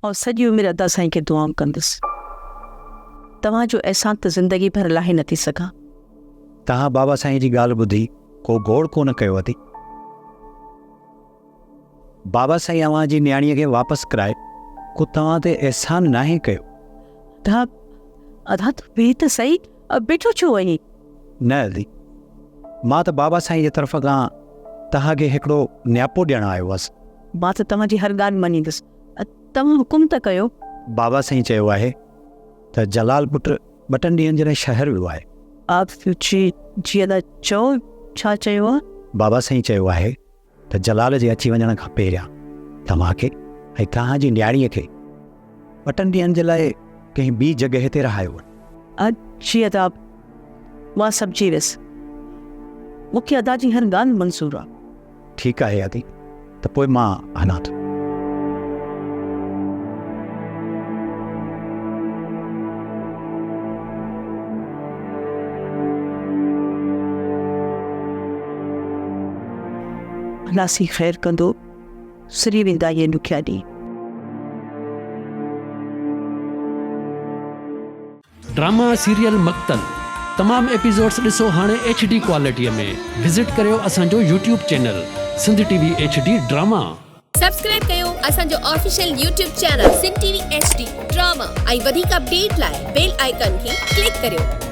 آئون سڄي عمر ادا سائين کي دعائون ڪندس. توهان جو احسان ته زندگي ڀر لاهي نه ٿي سگهان. توهان بابا سائين جي ڳالهه ٻڌي ڪو گوڙ ڪونه ڪيو ادي. بابا سائين اوهان جي نياڻيء کي واپس ڪرائي ڪو توهان تي احسان ناهي ڪيو. ادا، ادا تون بيهه ته سهي، بيٺو ڇو آهين؟ نه ادي، مان ته بابا سائين جي طرف کان توهان کي هڪڙو نياپو ڏيڻ آيو هئس. مان ته توهان جي هر ڳالهه مڃيندس. توهان حڪم ته ڪيو. بابا سائين چيو آهي ته جلال پٽ ٻه ٽن ڏينهن جي لاء شهر ويو آهي. جي جي ادا چئو ڇا چيو آ؟ بابا سائين چيو آهي ته جلال جي اچي وڃڻ کان پهريان توهان کي ۽ توهان جي نياڻيء کي ٻه ٽن ڏينهن جي لاء ڪنهن ٻي جڳهه تي رهايو وڃي. جي ادا مان سمجهي ويس. مون کي ادا جي هر ڳالهه منظور آ. ٺيڪ آهي ادي ته پوء مان هلان ٿو. الله سين خير ڪندو سري ويندا اهي ڏکيا ڏينهن. ڊراما سيريل مقتل تمام ايپيسوڊس ڏسو هاڻي ايڇ ڊي ڪوالٽي ۾ وزٽ ڪريو اسان جو YouTube channel Sindh T V H D drama. Subscribe ڪيو اسان جو official YouTube channel Sindh T V H D drama ۽ وڌيڪ اپڊيٽ لاء بيل آئيڪان کي ڪلڪ ڪريو.